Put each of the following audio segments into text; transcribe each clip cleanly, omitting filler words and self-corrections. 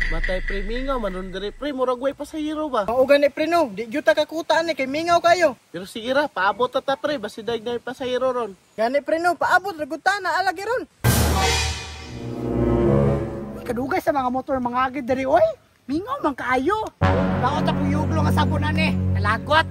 Matay pre, mingaw man ron diri pre, murag way pasahero ba. Mao gani pre no, di gyud ta kakutaan ni kay mingaw kayo. Pero sige ra, paabot ta ta pre, basi daig na pasahero ron. Gani pre no, paabot ra gud ta na alagi ron. Kadugay sa mga motor mga agid diri oy. Mingaw man kaayo. Bakot akong yuglo nga sabon ani. Nalagot.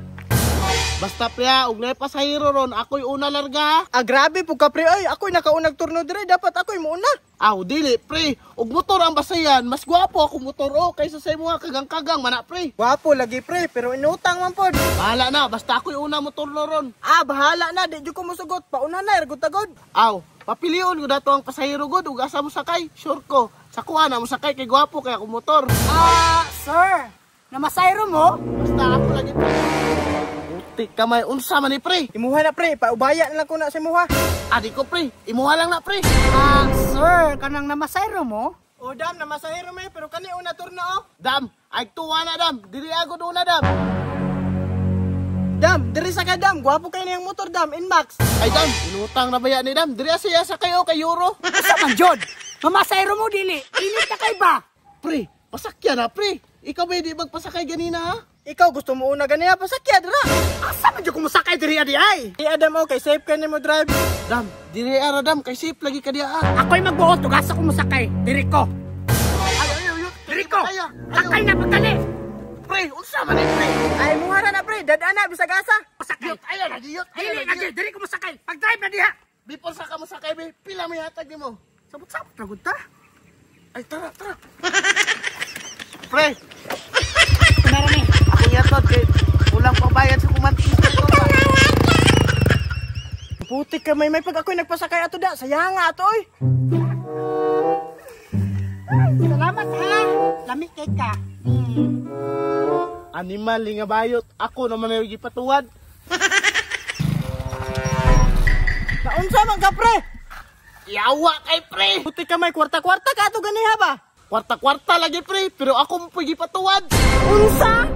Basta pre ha, og naay pasahero ron, ako'y una larga ha. Ah, grabe pug ka pre oy, ako'y nakaunag turno dire, dapat ako'y muuna. Aw, dili pre, og motor ang basayan, mas gwapo ako motor o kaysa sa imo kagang-kagang mana pre. Gwapo lagi pre, pero inutang man pod. Bahala na, basta ako'y una motor no ron. Ah, bahala na, di jud ko musugot, pauna na ergud tagod. Aw, papilion ko dato ang pasahero god ug asa mo sakay, sure ko. Sa kuha na mo sakay kay gwapo kay ako motor. Ah, sir. Namasayro mo? Basta ako lagi pre. Putik kamay, unsa man ni pre? Imuha na pre, paubaya na lang ko na sa imuha. Adi ko pre, imuha lang na pre. Ah, sir, kanang namasayro mo? O dam, namasahero may, pero kani una turno oh. Dam, ay tuwa na dam, dili agod una dam. Dam, diri sa ka dam, gwapo kay niyang motor dam, Inmax. Ay dam, inutang na baya ni dam, diri siya sa kayo kay Euro. Asa man jud? Mamasayro mo dili. Dili ta kay ba? Pre, pasakyan na pre. Ikaw ba di magpasakay ganina ha? Ikaw gusto mo una ganiya, pasakya dira. Asa man jud ko mosakay diri adi ay? Di Adam oh, kay safe ka nimo drive. Dam, diri ara dam, kay safe lagi ka diya ha. Ako'y magbuot ug asa ko mosakay. Diri ko. Ay, ay, ay, Diri ko. Ay, ay, Sakay na pagdali. Pre, unsa man ni pre? Ay muha na na pre, dad-ana bisag asa. Masakay. Ayaw na diyot, ayaw Dili na na diyot. diri ko mosakay. Pag-drive na diha. Before sa ka mosakay be, pila may hatag nimo? Sabot-sabot ra gud ta. Ay, tara, tara. Pre, Kunara ni. ako yatod kay kulang pagbayad sa kumantis. Putik ka may pag ako'y nagpasakay ato da, sayang nga ato oy. Salamat ha. Lami kay ka. Animal nga bayot, ako naman ay gipatuwad. Naunsa man ka pre? Yawa kay pre. Putik ka may kwarta-kwarta ka ato ganiha ba? Kwarta-kwarta lagi pre, pero ako mo pa'y gipatuwad. Unsa?